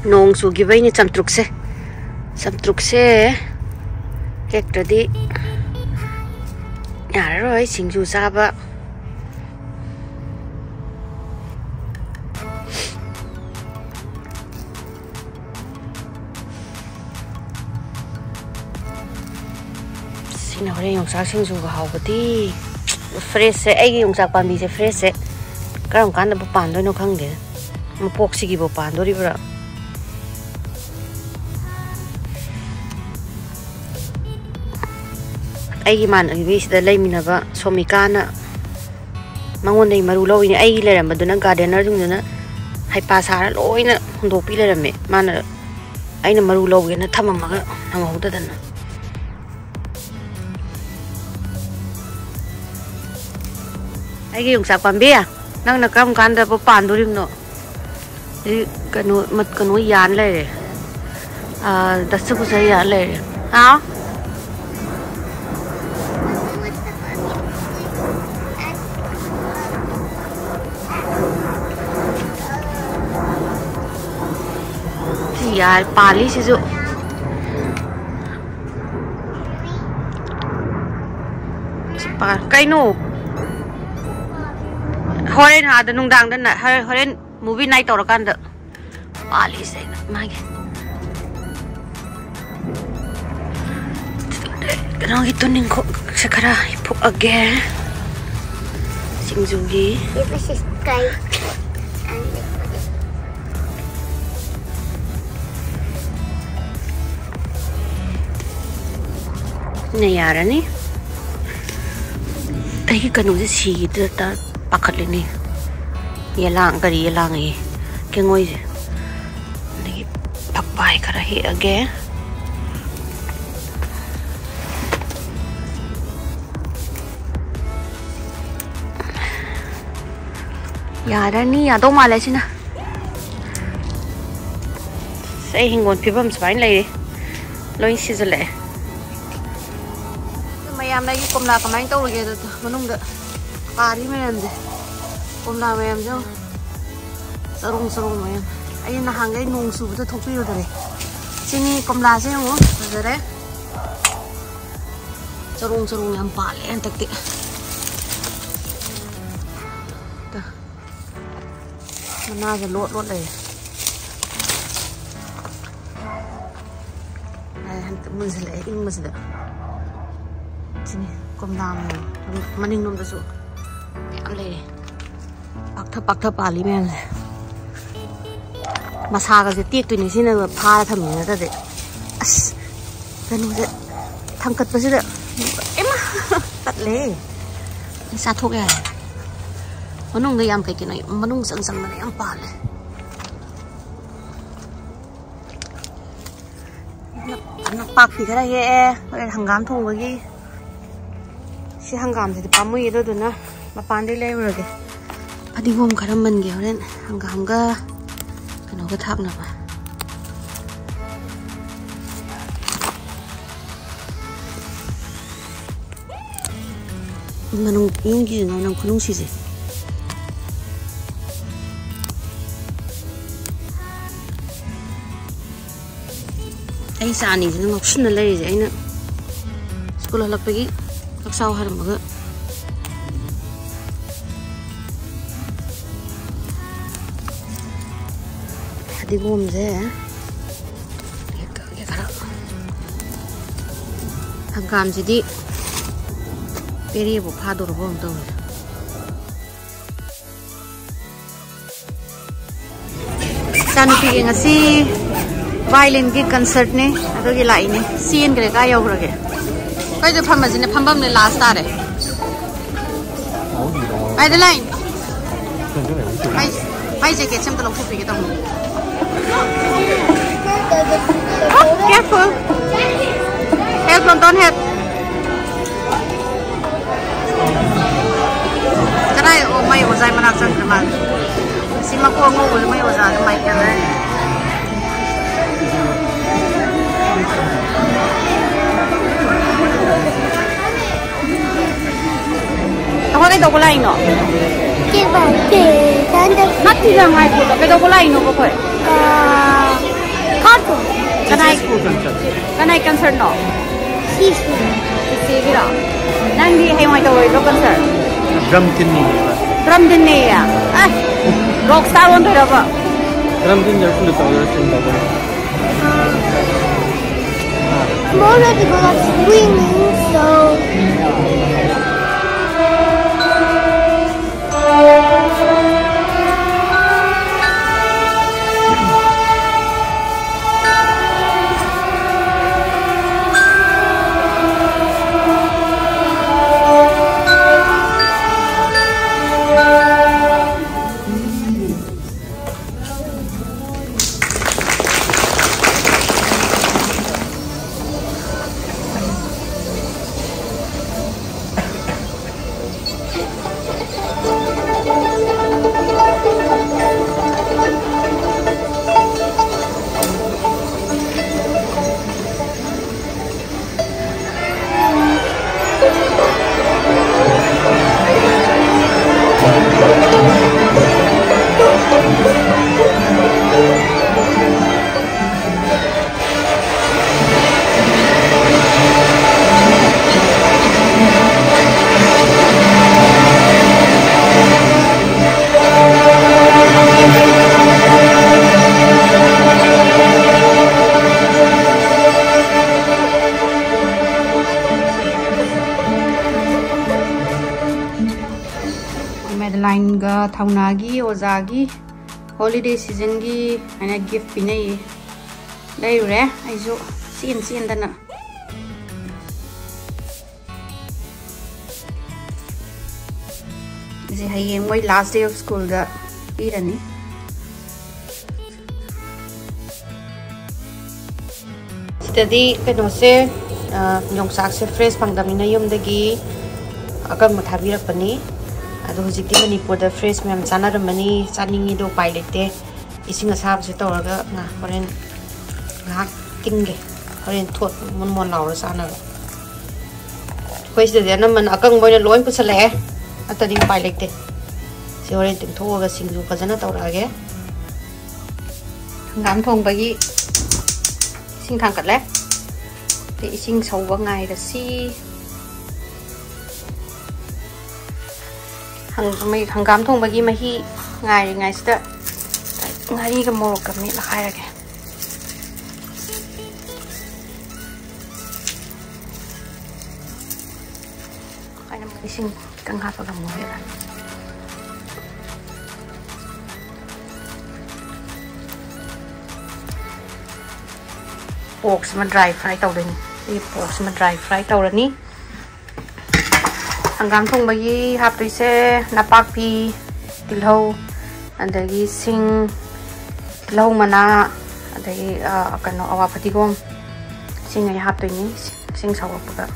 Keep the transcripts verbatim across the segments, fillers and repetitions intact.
ꯅꯣꯡ ꯆꯨꯈꯤꯕꯩꯅꯦ ꯆꯝꯇ꯭ꯔꯨꯛꯁꯦ꯫ ꯆꯝꯇ꯭ꯔꯨꯛꯁꯦ ꯍꯦꯛꯇ꯭ꯔꯗꯤ ꯌꯥꯔꯔꯣꯏ ꯁꯤꯡꯖꯨ ꯆꯥꯕ꯫ ꯁꯤꯅ ꯍꯣꯔꯦꯟ ꯌꯣꯡꯆꯥꯛ ꯁꯤꯡꯖꯨꯒ ꯍꯥꯎꯕꯗꯤ꯫ ꯐ꯭ꯔꯦꯁꯁꯦ, ꯑꯩꯒꯤ ꯌꯣꯡꯆꯥꯛ ꯄꯥꯝꯕꯤꯁꯦ ꯐ꯭ꯔꯦꯁꯁꯦ ꯀꯔꯝ ꯀꯥꯟꯗꯕꯨ ꯄꯥꯟꯗꯣꯏꯅꯣ ꯈꯪꯗꯦ꯫ ꯃꯄꯣꯛꯁꯤꯒꯤꯕꯨ ꯄꯥꯟꯗꯣꯔꯤꯕ꯭ꯔꯥ? ꯑꯩꯒꯤ ꯏꯃꯥꯟꯅꯕꯤꯁꯤꯗ ꯂꯩꯃꯤꯟꯅꯕ ꯁꯣꯃꯤꯀꯥꯅ ꯃꯉꯣꯟꯗꯒꯤ ꯃꯔꯨ ꯂꯧꯔꯤꯅꯦ꯫ ꯑꯩꯒꯤ ꯂꯩꯔꯝꯕꯗꯨꯅ ꯒꯥꯔꯗꯦꯅꯔꯁꯤꯡꯗꯨꯅ ꯍꯩꯄꯥ ꯁꯥꯔ ꯂꯣꯏꯅ ꯍꯨꯟꯗꯣꯛꯄꯤ ꯂꯩꯔꯝꯃꯦ꯫ ꯃꯥꯅ, ꯑꯩꯅ ꯃꯔꯨ ꯂꯧꯒꯦꯅ ꯊꯝꯃꯝꯃꯒ ꯅꯪꯍꯧꯗꯗꯅ꯫ ꯑꯩꯒꯤ ꯌꯣꯡꯆꯥꯛ ꯄꯥꯝꯕꯤ, ꯅꯪꯅ ꯀꯔꯝ ꯀꯥꯟꯗꯕꯨ ꯄꯥꯟꯗꯣꯔꯤꯕꯅꯣ? ꯁꯤ ꯀꯩꯅꯣ, ꯃꯠ-, ꯀꯩꯅꯣ ꯌꯥꯟ ꯂꯩꯔꯦ꯫ ꯑꯥ, ꯗꯁꯀꯨꯁ ꯌꯥꯟ ꯂꯩꯔꯦ꯫ ꯍꯥꯎ? ꯁꯤ ꯌꯥꯔꯦ, ꯄꯥꯜꯂꯤꯁꯤꯁꯨ꯫ ꯁꯤ ꯄꯥ-, ꯀꯩꯅꯣ? ꯍꯣꯔꯦꯟ ꯑꯥꯗ ꯅꯨꯡꯗꯥꯡꯗ ꯅ-, ꯍꯣꯔꯦꯟ, ꯍꯣꯔꯦꯟ movie night ꯇꯧꯔꯀꯥꯟꯗ ꯄꯥꯜꯂꯤꯁꯦ ꯑꯩꯅ ꯃꯥꯒꯤ꯫ ꯀꯩꯅꯣꯒꯤ ꯇꯨꯅꯤꯡꯈꯣꯛꯁꯦ ꯈꯔ ꯐꯨꯛꯑꯒꯦ ꯁꯤꯡꯖꯨꯒꯤ꯫ This is sky. ꯁꯤꯅ ꯌꯥꯔꯅꯤ꯫ ꯑꯩꯒꯤ ꯀꯩꯅꯣꯁꯦ ꯁꯤꯒꯤꯗ꯭ꯔꯥ ꯄꯥꯈꯠꯂꯤꯅꯦ꯫ ꯌꯦꯂꯥꯡ, ꯀꯔꯤ ꯌꯦꯂꯥꯡ ꯑꯌꯦ? ꯀꯦꯡꯉꯣꯏꯁꯦ꯫ ꯑꯗꯒꯤ ꯐꯛꯄꯥꯏ ꯈꯔ ꯍꯦꯛꯑꯒꯦ꯫ ꯌꯥꯔꯅꯤ, ꯌꯥꯗꯧ ꯃꯥꯜꯂꯦ ꯁꯤꯅ꯫ ꯑꯁ, ꯑꯩ ꯍꯤꯡꯒꯣꯜ ꯐꯤꯕꯝ ꯁꯨꯃꯥꯏꯅ ꯂꯩꯔꯦ, ꯂꯣꯏ ꯁꯤꯖꯤꯜꯂꯛꯑꯦ꯫ ꯃꯌꯥꯝꯅ ꯑꯩꯒꯤ ꯀꯣꯝꯂꯥ ꯀꯃꯥꯏꯅ ꯇꯧꯔꯒꯦ ꯑꯗꯨ ꯃꯅꯨꯡꯗ ꯄꯥꯔꯤ ꯃꯌꯥꯝꯁꯦ, ꯀꯣꯝꯂꯥ ꯃꯌꯥꯝꯁꯦ ꯌꯦꯡꯉꯣ꯫ ꯆꯔꯣꯡ ꯆꯔꯣꯡ ꯃꯌꯥꯝ꯫ ꯑꯩ ꯅꯍꯥꯟꯈꯩ ꯅꯣꯡ ꯆꯨꯕꯗ ꯊꯣꯛꯄꯤꯔꯨꯗꯔꯦ꯫ ꯁꯤꯅꯤ ꯀꯣꯝꯂꯥꯁꯦ ꯌꯦꯡꯉꯣ, ꯐꯖꯔꯦ꯫ ꯆꯔꯣꯡ ꯆꯔꯣꯡ ꯌꯥꯝ ꯄꯥꯜꯂꯦ ꯍꯟꯗꯛꯇꯤ꯫ ꯇ, ꯃꯅꯥꯁꯦ ꯂꯣꯠ ꯂꯣꯠ ꯂꯩꯔꯦ꯫ ꯑꯩ ꯍꯟꯗꯛ ꯃꯨꯟꯁꯤꯜꯂꯛꯑꯦ ꯏꯪꯕꯁꯤꯗ꯫ ꯁꯤꯅꯤ ꯀꯣꯝꯂꯥ ꯃꯌꯥꯝ꯫ ꯃꯅꯤꯡꯂꯣꯝꯗꯁꯨ ꯃꯌꯥꯝ ꯂꯩꯔꯦ꯫ ꯄꯥꯛꯊ ꯄꯥꯛꯊ ꯄꯥꯜꯂꯤ ꯃꯌꯥꯝꯁꯦ꯫ ꯃꯁꯥꯒꯁꯦ ꯇꯦꯛꯇꯣꯏꯅꯦ ꯁꯤꯅ ꯐꯥꯔ ꯊꯝꯃꯤ ꯅꯠꯇ꯭ꯔꯗꯤ꯫ ꯑꯁ, ꯀꯩꯅꯣꯁꯦ ꯊꯥꯡꯀꯠꯄꯁꯤꯗ ꯏꯃꯥ! ꯇꯠꯂꯦ꯫ ꯆꯥꯊꯣꯛ ꯌꯥꯔꯦ꯫ ꯃꯅꯨꯡꯗ ꯌꯥꯝ ꯀꯩ ꯀꯩꯅꯣ ꯃꯅꯨꯡ ꯆꯪ ꯆꯪꯗꯅ ꯌꯥꯝ ꯄꯥꯜꯂꯦ꯫ ꯅꯄꯥꯛꯄꯤ ꯈꯔ ꯍꯦꯛꯑꯦ ꯍꯣꯔꯦꯟ ꯍꯪꯒꯥꯝ ꯊꯣꯡꯕꯒꯤ꯫ ꯁꯤ ꯍꯪꯒꯥꯝꯁꯤꯗꯤ ꯄꯥꯝꯃꯨꯏ, ꯑꯗꯨꯗꯨꯅ ꯃꯄꯥꯟꯗꯩ ꯂꯩꯔꯨꯔꯒꯦ꯫ ꯐꯗꯤꯒꯣꯝ ꯈꯔ ꯃꯟꯒꯦ ꯍꯣꯔꯦꯟ ꯍꯪꯒꯥꯝꯒ ꯀꯩꯅꯣꯒ ꯊꯥꯛꯅꯕ꯫ ꯃꯅꯨꯡ ꯌꯦꯡꯒꯦ ꯅꯪ ꯈꯨꯅꯨꯡꯁꯤꯁꯦ꯫ ꯑꯩ ꯏꯆꯥ ꯑꯅꯤꯁꯤꯅ ꯉꯥꯎꯁꯤꯟꯅ ꯂꯩꯔꯤꯁꯦ꯫ ꯑꯩꯅ ꯁ꯭ꯀꯨꯜ ꯍꯜꯂꯛꯄꯒꯤ ꯆꯥꯛ ꯆꯥꯎ ꯍꯥꯏꯔꯝꯃꯒ꯫ ꯐꯗꯤꯒꯣꯝꯁꯦ ꯍꯦꯛꯇꯣꯛꯑꯒꯦ ꯈꯔ꯫ ꯍꯪꯒꯥꯝꯁꯤꯗꯤ ꯄꯦꯔꯦꯕꯨ ꯐꯥꯗꯣꯔꯕ ꯑꯃ ꯇꯧꯔꯦ꯫ ꯏꯆꯥꯅꯨꯄꯤꯒꯤ ꯉꯁꯤ ꯚꯥꯏꯂꯤꯟꯒꯤ ꯀꯟꯁꯔꯠꯅꯤ, ꯑꯗꯨꯒꯤ ꯂꯥꯛꯏꯅꯤ꯫ ꯆꯦꯟꯈ꯭ꯔꯦ, ꯀꯥꯏ ꯌꯧꯈ꯭ꯔꯒꯦ? ꯑꯩꯈꯣꯏꯁꯨ ꯐꯝꯃꯁꯤꯅꯦ, ꯐꯝꯐꯝꯅꯦ ꯂꯥꯁ ꯇꯥꯔꯦ꯫ ꯀꯥꯏꯗ ꯂꯥꯛꯏꯅꯣ? ꯃꯥꯏ, ꯃꯥꯏ ꯖꯦꯀꯦꯠꯁꯦ ꯑꯝꯇ ꯂꯧꯊꯣꯛꯄꯤꯒꯦ ꯇꯧꯕꯅꯦ꯫ Oh, careful. Help, don't, don't help. ꯀꯗꯥꯏ? ꯑꯣ, ꯃꯥꯏ ꯑꯣꯖꯥꯒꯤ ꯃꯅꯥꯛ ꯆꯪꯈ꯭ꯔ ꯃꯥꯜꯂꯦ꯫ ꯁꯤ ꯃꯀꯣꯛ ꯑꯉꯧꯕꯁꯦ ꯃꯥꯏ ꯑꯣꯖꯥꯗ ꯃꯥꯏ ꯀꯌꯥ ꯂꯩ꯫ ꯑꯩꯈꯣꯏ ꯀꯩꯗꯧꯕ ꯂꯥꯛꯏꯅꯣ? ꯀꯦꯛ ꯕꯥꯔꯊꯗꯦ ꯆꯥꯅꯕ꯫ ꯁꯤꯗ ꯉꯥꯏꯈꯣ, ꯀꯩꯗꯧꯕ ꯂꯥꯛꯏꯅꯣꯕ ꯑꯩꯈꯣꯏ? ꯀꯥꯔꯇꯨꯟ꯫ ꯀꯅꯥꯏ, ꯁ꯭ꯀꯨꯜ ꯀꯟꯁꯔꯠ꯫ ꯀꯅꯥꯏ ꯀꯟꯁꯔꯠꯅꯣ? ꯁꯤꯁꯨ꯫ ꯆꯤꯆꯦꯒꯤꯔꯣ? ꯅꯪꯗꯤ ꯍꯌꯦꯡꯋꯥꯏ ꯇꯧꯔꯣꯏꯗ꯭ꯔꯣ ꯀꯟꯁꯔꯠ? ꯗ꯭ꯔꯝ ꯊꯤꯟꯅꯤꯡꯉꯦꯕ꯫ ꯗ꯭ꯔꯝ ꯊꯤꯟꯅꯦꯌꯦ? ꯑꯦ, ꯔꯣꯛ ꯁ꯭ꯇꯥꯔ ꯑꯣꯟꯗꯣꯏꯔꯕ? ꯗ꯭ꯔꯝ ꯊꯤꯟꯖꯔ ꯁꯨꯝꯗ ꯇꯧꯖꯔ ꯁꯨꯝ ꯇꯧꯖꯔ꯫ Tomorrow we go out swimming, so. ꯃꯦꯗꯂꯥꯏꯟꯒ ꯊꯧꯅꯥꯒꯤ ꯑꯣꯖꯥꯒꯤ ꯍꯣꯂꯤꯗꯦ ꯁꯤꯖꯟꯒꯤ ꯍꯥꯏꯅ ꯒꯤꯐ ꯄꯤꯅꯩꯌꯦ꯫ ꯂꯩꯔꯨꯔꯦ ꯑꯩꯁꯨ ꯆꯦꯟ ꯆꯦꯟꯗꯅ꯫ ꯁꯤ ꯍꯌꯦꯡ ꯃꯣꯏ last day of schoolꯗ ꯄꯤꯔꯅꯤ꯫ ꯁꯤꯗꯗꯤ ꯀꯩꯅꯣꯁꯦ, ꯑ, ꯌꯣꯡꯆꯥꯛꯁꯦ fresh ꯐꯪꯗꯕꯅꯤꯅ ꯌꯨꯝꯗꯒꯤ ꯑꯀꯪꯕ ꯊꯥꯕꯤꯔꯛꯄꯅꯤ꯫ ꯑꯗꯣ ꯍꯧꯖꯤꯛꯇꯤ ꯃꯅꯤꯄꯨꯔꯗ fresh ꯃꯌꯥꯝ ꯆꯥꯅꯔꯝꯃꯅꯤ, ꯆꯥꯅꯤꯡꯉꯤꯗꯣ ꯎꯄꯥꯏ ꯂꯩꯇꯦ꯫ ꯏꯁꯤꯡ ꯑꯁꯥꯕꯁꯦ ꯇꯧꯔꯒ ꯉꯥ-, ꯍꯣꯔꯦꯟ ꯉꯥꯏꯍꯥꯛ ꯇꯤꯡꯒꯦ, ꯍꯣꯔꯦꯟ ꯊꯣꯠ ꯃꯣꯟ ꯃꯣꯟ ꯂꯥꯎꯔ ꯆꯥꯅꯕ꯫ ꯑꯩꯈꯣꯏ ꯁꯤꯗꯗꯤ ꯑꯅꯝꯕꯅ ꯑꯀꯪꯕ ꯑꯣꯏꯅ ꯂꯣꯏ ꯄꯨꯁꯜꯂꯛꯑꯦ, ꯅꯠꯇ꯭ꯔꯗꯤ ꯎꯄꯥꯏ ꯂꯩꯇꯦ꯫ ꯁꯤ ꯍꯣꯔꯦꯟ ꯇꯤꯡꯊꯣꯛꯑꯒ ꯁꯤꯡꯖꯨ ꯐꯖꯅ ꯇꯧꯔꯛꯑꯒꯦ꯫ ꯍꯪꯒꯥꯝ ꯊꯣꯡꯕꯒꯤ ꯏꯁꯤꯡ ꯊꯥꯡꯀꯠꯂꯦ꯫ ꯁꯤ ꯏꯁꯤꯡ ꯁꯧꯕ ꯉꯥꯏꯔꯁꯤ꯫ ꯍꯪ-, ꯃꯩ-, ꯍꯪꯒꯥꯝ ꯊꯣꯡꯕꯒꯤ ꯃꯍꯤ ꯉꯥꯏꯔꯤꯉꯩꯁꯤꯗ ꯉꯥꯔꯤꯒ ꯃꯣꯔꯣꯛꯀ ꯃꯦꯠꯂ ꯍꯥꯏꯔꯒꯦ꯫ ꯑꯩꯅ ꯏꯁꯤꯡ ꯈꯤꯇꯪ ꯍꯥꯞꯄꯒ ꯑꯃꯨꯛ ꯃꯦꯠꯂꯒꯦ꯫ ꯄꯣꯔꯛꯁꯤꯃ ꯗ꯭ꯔꯥꯏ ꯐ꯭ꯔꯥꯏ ꯇꯧꯗꯣꯏꯅꯤ꯫ ꯁꯤ ꯄꯣꯔꯛꯁꯤꯃ ꯗ꯭ꯔꯥꯏ ꯐ꯭ꯔꯥꯏ ꯇꯧꯔꯅꯤ꯫ ꯍꯪꯒꯥꯝ ꯊꯣꯡꯕꯒꯤ ꯍꯥꯞꯇꯣꯏꯁꯦ ꯅꯄꯥꯛꯄꯤ, ꯇꯤꯜꯍꯧ, ꯑꯗꯒꯤ ꯁꯤꯡ, ꯇꯤꯜꯍꯧ ꯃꯅꯥ, ꯑꯗꯒꯤ, ꯑ, ꯀꯩꯅꯣ, ꯑꯋꯥ ꯐꯗꯤꯒꯣꯝ, ꯁꯤꯡꯉꯩ ꯍꯥꯞꯇꯣꯏꯅꯤ꯫ ꯁꯤꯡ ꯁꯧꯔꯛꯄꯗ꯫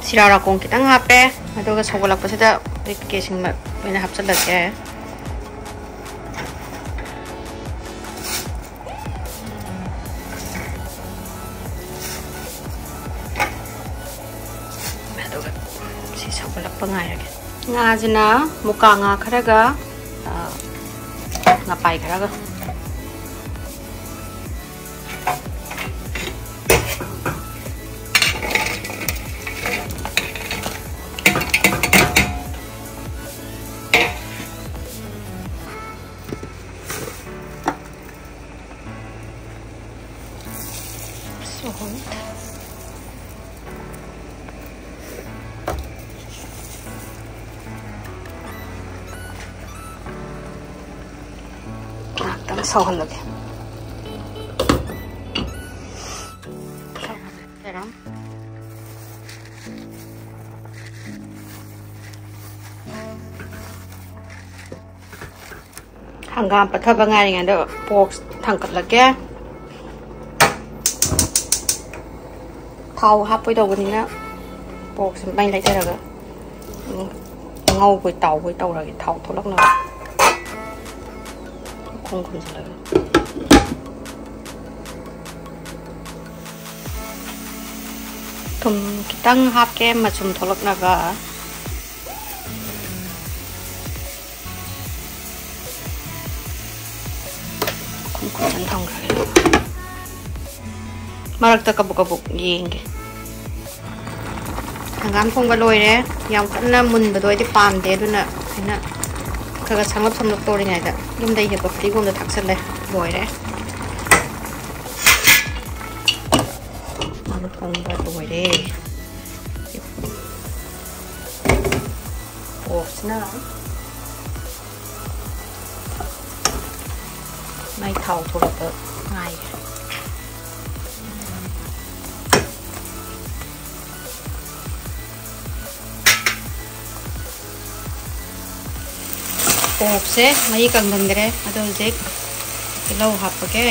ꯁꯤꯔꯥ ꯔꯥꯀꯣꯡ ꯈꯤꯇꯪ ꯍꯥꯞꯄꯦ, ꯑꯗꯨꯒ ꯁꯧꯒꯠꯂꯛꯄꯁꯤꯗ ꯑꯩ ꯀꯦꯁꯤꯡ ꯑꯣꯏꯅ ꯍꯥꯞꯆꯤꯜꯂꯛꯀꯦ꯫ ꯑꯗꯨꯒ ꯁꯤ ꯁꯧꯒꯠꯂꯛꯄ ꯉꯥꯏꯔꯒꯦ꯫ ꯉꯥꯁꯤꯅ ꯃꯨꯀꯥ ꯉꯥ ꯈꯔꯒ, ꯑ, ꯉꯄꯥꯏ ꯈꯔꯒ꯫ Salt. ꯉꯥꯏꯍꯥꯛꯇꯪ ꯁꯧꯍꯜꯂꯒꯦ꯫ ꯍꯪꯒꯥꯝ ꯄꯠꯊꯕ ꯉꯥꯏꯔꯤꯉꯩꯗ ꯄꯣꯔꯛ ꯊꯥꯡꯀꯠꯂꯛꯀꯦ꯫ ꯊꯥꯎ ꯍꯥꯞꯄꯣꯏ ꯇꯧꯕꯅꯤꯅ ꯄꯣꯔꯛꯁꯦ ꯃꯩ ꯂꯩꯊꯔꯒ, ꯎꯝ, ꯉꯧꯕꯣꯏ ꯇꯥꯎꯕꯣꯏ ꯇꯧꯔꯒꯦ, ꯊꯥꯎ ꯊꯣꯛꯂꯛꯅꯕ꯫ ꯃꯈꯨꯝ ꯈꯨꯝꯖꯤꯜꯂꯒ꯫ ꯊꯨꯝ ꯈꯤꯇꯪ ꯍꯥꯞꯀꯦ, ꯃꯆꯨꯝ ꯊꯣꯛꯂꯛꯅꯕ꯫ ꯃꯈꯨꯝ ꯈꯨꯝꯖꯤꯟ ꯊꯝꯈ꯭ꯔꯒꯦ꯫ ꯃꯔꯛꯇ ꯀꯕꯨꯛ ꯀꯕꯨꯛ ꯌꯦꯡꯒꯦ꯫ ꯍꯪꯒꯥꯝ ꯊꯣꯡꯕ ꯂꯣꯏꯔꯦ꯫ ꯌꯥꯝ ꯀꯟꯅ ꯃꯨꯟꯕꯗꯣ ꯑꯩꯗꯤ ꯄꯥꯝꯗꯦ, ꯑꯗꯨꯅ ꯑꯩꯅ ꯈꯔ ꯈꯔ ꯁꯪꯂꯞ ꯁꯪꯂꯞ ꯇꯧꯔꯤꯉꯩꯗ ꯌꯨꯝꯗꯩ ꯍꯦꯛꯄ ꯐꯗꯤꯒꯣꯝꯗꯣ ꯊꯥꯛꯆꯜꯂꯦ꯫ ꯂꯣꯏꯔꯦ꯫ ꯃꯔꯨ ꯊꯣꯡꯕ ꯂꯣꯏꯔꯦ꯫ ꯄꯣꯛꯁꯤꯅ ꯃꯥꯏ ꯊꯥꯎ ꯊꯣꯛꯂꯛꯄ ꯉꯥꯏꯔꯦ꯫ ꯄꯣꯛꯁꯦ ꯃꯍꯤ ꯀꯪꯍꯟꯈ꯭ꯔꯦ꯫ ꯑꯗꯣ ꯍꯧꯖꯤꯛ ꯇꯤꯜꯍꯧ ꯍꯥꯞꯄꯒꯦ꯫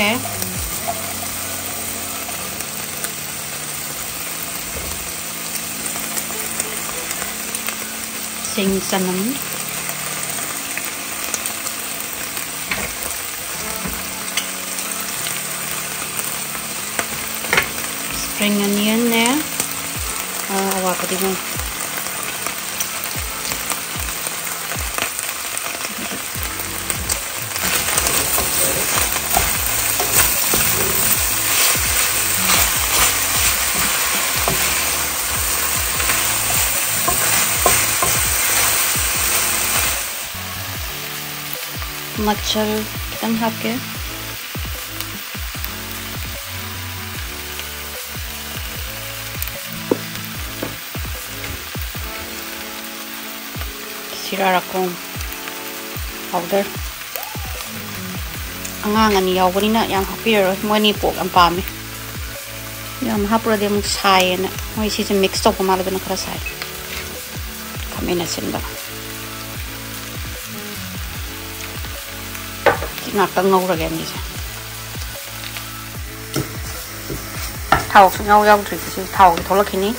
ꯁꯤꯡ, ꯆꯅꯝ, spring onionꯅꯦ, ꯑꯋꯥ ꯐꯗꯤꯒꯣꯝ꯫ ꯃꯆꯜ ꯈꯤꯇꯪ ꯍꯥꯞꯀꯦ꯫ ꯁꯤꯔꯥꯔꯥꯀꯣꯡ powder꯫ ꯑꯉꯥꯡ ꯑꯅꯤ ꯌꯥꯎꯕꯅꯤꯅ ꯌꯥꯝ ꯍꯥꯞꯄꯤꯔꯔꯣꯏ, ꯃꯣꯏ ꯑꯅꯤ ꯄꯣꯛ ꯌꯥꯝ ꯄꯥꯝꯃꯦ꯫ ꯌꯥꯝ ꯍꯥꯞꯄꯨꯔꯗꯤ ꯑꯃꯨꯛ ꯁꯥꯏꯌꯦꯅ꯫ ꯃꯣꯏ ꯁꯤꯁꯦ mix ꯇꯧꯕ ꯃꯥꯜꯂꯦ, ꯑꯗꯨꯅ ꯈꯔ ꯁꯥꯏ꯫ ꯈꯥꯃꯦꯟ ꯑꯁꯤꯟꯕ꯫ ꯁꯤ ꯉꯥꯛꯇꯪ ꯉꯧꯔꯒꯦ ꯑꯅꯤꯁꯦ꯫ ꯊꯥꯎ ꯁꯨꯡꯌꯥꯎ ꯌꯥꯎꯗ꯭ꯔꯤꯁꯦ ꯁꯤ ꯊꯥꯎꯗꯤ ꯊꯣꯛꯂꯛꯈꯤꯅꯤ꯫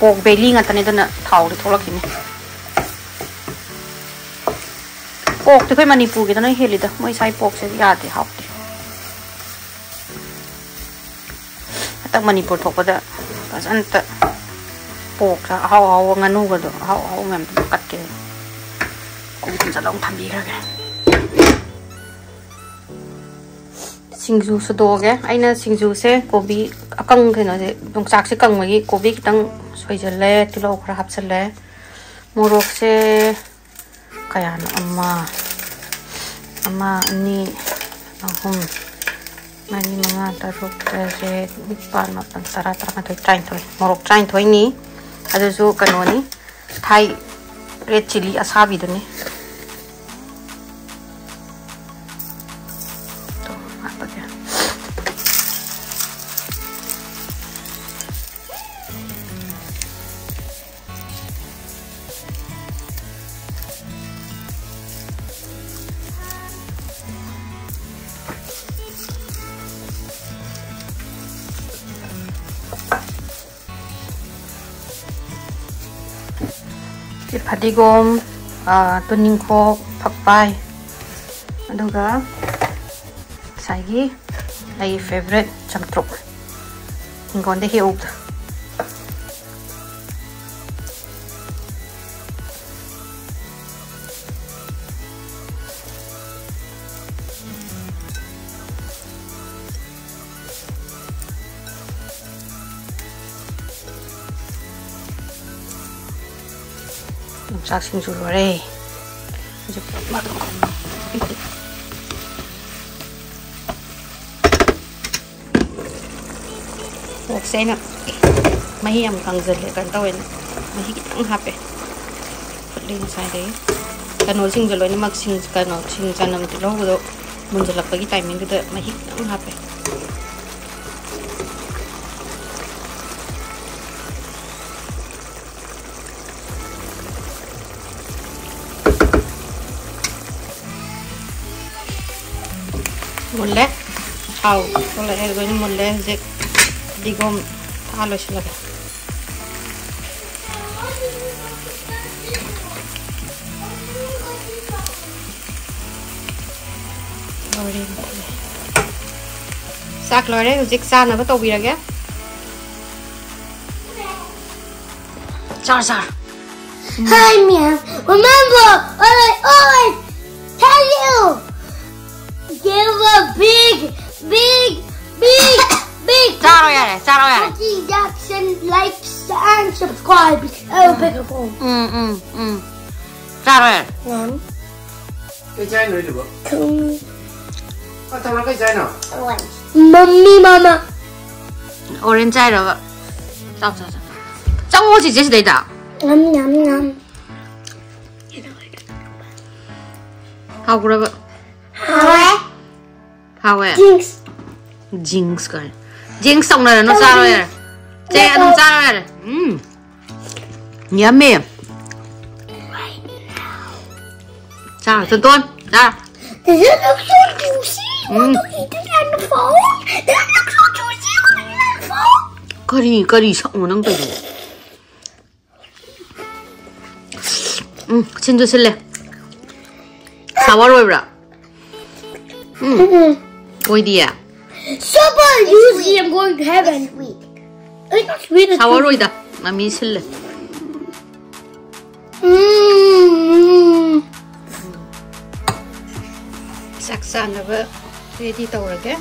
Pork belly ꯉꯥꯛꯇꯅꯦ, ꯑꯗꯨꯅ ꯊꯥꯎꯗꯤ ꯊꯣꯛꯂꯛꯈꯤꯅꯤ꯫ Porkꯇꯤ ꯑꯩꯈꯣꯏ ꯃꯅꯤꯄꯨꯔꯒꯤꯗꯅ ꯍꯦꯜꯂꯤꯗ, ꯃꯣꯏ ꯁ꯭ꯋꯥꯏ porkꯁꯦ ꯌꯥꯗꯦ, ꯍꯥꯎꯇꯦ꯫ ꯍꯟꯗꯛ ꯃꯅꯤꯄꯨꯔ ꯊꯣꯛꯄꯗ ꯐꯖꯅ ꯄꯣꯛꯁ ꯑꯍꯥꯎ ꯑꯍꯥꯎꯕ, ꯉꯥꯅꯨꯒꯗꯣ ꯑꯍꯥꯎ ꯑꯍꯥꯎꯕ ꯃꯌꯥꯝ ꯀꯠꯀꯦ꯫ ꯀꯨꯝ ꯀꯨꯝ ꯆꯠꯂ ꯑꯃꯨꯛ ꯊꯝꯕꯤꯈ꯭ꯔꯒꯦ꯫ ꯁꯤꯡꯖꯨ ꯁꯨꯗꯣꯛꯑꯒꯦ꯫ ꯑꯩꯅ ꯁꯤꯡꯖꯨꯁꯦ ꯀꯣꯕꯤ ꯑꯀꯪ-, ꯀꯩꯅꯣꯁꯦ, ꯌꯣꯡꯆꯥꯛꯁꯦ ꯀꯪꯕꯒꯤ ꯀꯣꯕꯤ ꯈꯤꯇꯪ ꯁꯣꯏꯖꯜꯂꯦ, ꯇꯤꯜꯍꯧ ꯈꯔ ꯍꯥꯞꯆꯜꯂꯦ, ꯃꯣꯔꯣꯛꯁꯦ ꯀꯌꯥꯅꯣ? ꯑꯃ, ꯑꯃ, ꯑꯅꯤ, ꯑꯍꯨꯝ, ꯃꯔꯤ, ꯃꯉꯥ, ꯇꯔꯨꯛ, ꯇꯔꯦꯠ, ꯅꯤꯄꯥꯜ, ꯃꯥꯄꯜ, ꯇꯔꯥ, ꯇꯔꯥꯃꯥꯊꯣꯏ, ꯇꯔꯥꯅꯤꯊꯣꯏ꯫ ꯃꯣꯔꯣꯛ ꯇꯔꯥꯅꯤꯊꯣꯏꯅꯤ꯫ ꯑꯗꯨꯁꯨ ꯀꯩꯅꯣꯅꯤ, ꯊꯥꯏ ꯔꯦꯗ ꯆꯤꯂꯤ ꯑꯁꯥꯕꯤꯗꯨꯅꯤ꯫ ꯇꯣ, ꯍꯥꯞꯄꯒꯦ꯫ ꯁꯤ ꯐꯗꯤꯒꯣꯝ, ꯑ, ꯇꯨꯅꯤꯡꯈꯣꯛ, ꯐꯛꯄꯥꯏ, ꯑꯗꯨꯒ ꯉꯁꯥꯏꯒꯤ ꯑꯩꯒꯤ ꯐꯦꯕꯔꯦꯠ ꯆꯝꯇ꯭ꯔꯨꯛ, ꯍꯤꯡꯒꯣꯜꯗ ꯍꯦꯛꯎꯕꯗꯣ꯫ ꯌꯣꯡꯆꯥꯛ ꯁꯤꯡꯖꯨ ꯂꯣꯏꯔꯦ꯫ ꯍꯧꯖꯤꯛ ꯄꯨꯂꯞ ꯃꯥ ꯇꯧꯔꯒ ꯑꯣꯛꯁꯦ ꯑꯩꯅ ꯃꯍꯤ ꯌꯥꯝ ꯀꯪꯁꯤꯜꯂꯦ, ꯀꯩꯅꯣ ꯇꯧꯋꯦꯅ ꯃꯍꯤ ꯈꯤꯇꯪ ꯍꯥꯞꯄꯦ꯫ ꯐꯨꯠꯂꯤ ꯉꯁꯥꯏꯗꯒꯤ꯫ ꯀꯩꯅꯣꯁꯤꯡꯁꯦ ꯂꯣꯏꯅꯃꯛ ꯁꯤꯡ-, ꯀꯩꯅꯣ, ꯁꯤꯡ ꯆꯅꯝ ꯇꯤꯜꯍꯧꯗꯣ ꯃꯨꯟꯖꯜꯂꯛꯄꯒꯤ ꯇꯥꯏꯃꯤꯡꯗꯨꯗ ꯃꯍꯤ ꯈꯤꯇꯪ ꯍꯥꯞꯄꯦ꯫ ꯃꯨꯜꯂꯦ꯫ ꯊꯥꯎ ꯊꯣꯛꯂꯛꯑꯦ, ꯂꯣꯏꯅ ꯃꯨꯜꯂꯦ꯫ ꯍꯧꯖꯤꯛ ꯐꯗꯤꯒꯣꯝ ꯊꯥ ꯂꯣꯏꯁꯤꯜꯂꯒꯦ꯫ ꯂꯣꯏꯔꯦ, ꯃꯨꯜꯂꯦ꯫ ꯆꯥꯛ ꯂꯣꯏꯔꯦ, ꯍꯧꯖꯤꯛ ꯆꯥꯅꯕ ꯇꯧꯕꯤꯔꯒꯦ꯫ ꯆꯥꯔꯣ, ꯆꯥꯔꯣ꯫ Hi, ꯃꯌꯥꯝ. Remember, I always tell you, give a big, big, big, big ꯆꯥꯔꯣ ꯌꯥꯔꯦ, ꯆꯥꯔꯣ ꯌꯥꯔꯦ꯫ Cookie Jackson likes and subscribe. Oh, big of all. ꯎꯝ, ꯎꯝ, ꯎꯝ. ꯆꯥꯔꯣ ꯌꯥꯔꯦ꯫ ꯃꯌꯥꯝ. ꯀꯩ ꯆꯥꯏꯅꯣ ꯍꯧꯖꯤꯛꯄꯣ? ꯊꯨꯝ꯫ ꯑ, ꯊꯝꯃꯣ, ꯀꯩ ꯆꯥꯏꯅꯣ? Orange. ꯃꯝꯃꯤ ꯃꯃꯥ꯫ Orange ꯆꯥꯏꯔꯕ? ꯆꯥꯎ, ꯆꯥꯎ, ꯆꯥꯎ꯫ ꯆꯪꯉꯣ, ꯆꯤꯆꯦ, ꯁꯤꯗꯩꯗ꯫ ꯉꯝ, ꯉꯝ, ꯉꯝ꯫ ꯍꯥꯎꯈ꯭ꯔꯕ? ꯍꯥꯎꯋꯦ꯫ ꯍꯥꯎꯋꯦ? Jinx꯫ Jinx ꯀꯥꯏꯅ꯫ Jinx ꯇꯧꯅꯔꯅꯨ, ꯆꯥꯔꯣ ꯌꯥꯔꯦ꯫ ꯆꯦ, ꯑꯗꯨꯝ ꯆꯥꯔꯣ ꯌꯥꯔꯦ꯫ ꯎꯝ꯫ Yummy꯫ ꯆꯥꯔꯣ, ꯇꯣꯟꯇꯣꯟ, ꯆꯥꯔꯣ꯫ Does it look so juicy? Um. Want to eat it on the phone? Does it look so juicy? Want to eat it on the phone? ꯀꯔꯤ, ꯀꯔꯤ ꯁꯛꯅꯣ ꯅꯪ ꯇꯧꯔꯤꯗꯣ? ꯎꯝ, ꯁꯤꯟꯁꯨ ꯁꯤꯜꯂꯦ꯫ Sour ꯑꯣꯏꯕ꯭ꯔꯥ? ꯎꯝ꯫ ꯎꯝ꯫ ꯑꯣꯏꯗꯤꯌꯦ? Super juicy, I'm going to heaven. It's sweet. It's not sweet, it's sour juicy. ꯑꯣꯏꯗ, ꯃꯃꯤ ꯁꯤꯜꯂꯦ꯫ ꯎꯝ꯫ ꯆꯥꯛ ꯆꯥꯅꯕ ready ꯇꯧꯔꯒꯦ꯫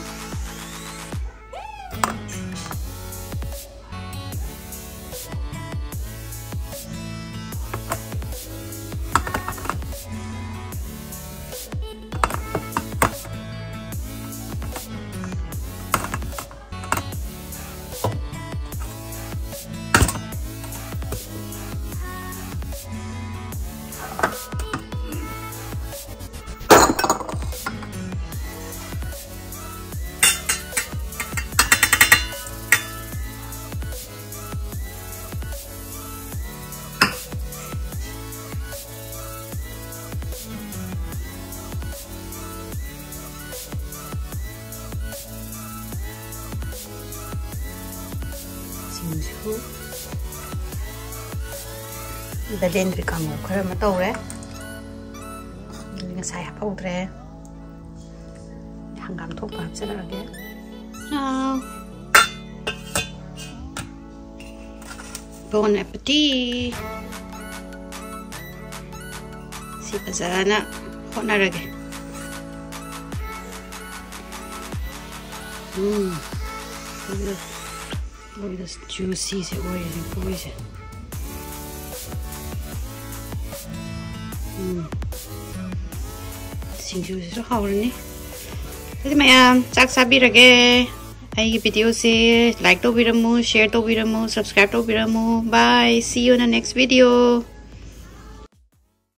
ꯁꯤꯡꯁꯨ ꯕꯦꯂꯦꯟꯗ꯭ꯔꯤ ꯀꯥꯡꯉꯧ ꯈꯔ ꯑꯃ ꯇꯧꯔꯦ꯫ ꯑꯗꯨꯗꯤ ꯉꯁꯥꯏ ꯍꯥꯞꯍꯧꯗ꯭ꯔꯦ꯫ ꯍꯪꯒꯥꯝ ꯊꯣꯛꯄ ꯍꯥꯞꯆꯔꯛꯑꯒꯦ꯫ ꯑꯥ꯫ Bon appetit! ꯁꯤ ꯐꯖꯅ ꯍꯣꯠꯅꯔꯒꯦ꯫ ꯎꯝ꯫ ꯂꯣꯏꯅ ꯖꯨꯁꯤꯁꯦ ꯑꯣꯏꯔꯦ ꯂꯐꯣꯏꯁꯦ꯫ ꯎꯝ꯫ ꯁꯤꯡꯖꯨꯁꯤꯁꯨ ꯍꯥꯎꯔꯅꯤ꯫ ꯑꯗꯨꯗꯤ ꯃꯌꯥꯝ ꯆꯥꯛ ꯆꯥꯕꯤꯔꯒꯦ꯫ ꯑꯩꯒꯤ ꯚꯤꯗꯤꯑꯣꯁꯦ ꯂꯥꯏꯛ ꯇꯧꯕꯤꯔꯝꯃꯨ, ꯁꯤꯌꯔ ꯇꯧꯕꯤꯔꯝꯃꯨ, ꯁꯕꯁꯀ꯭ꯔꯥꯏꯕ ꯇꯧꯕꯤꯔꯝꯃꯨ꯫ Bye, see you in the next video.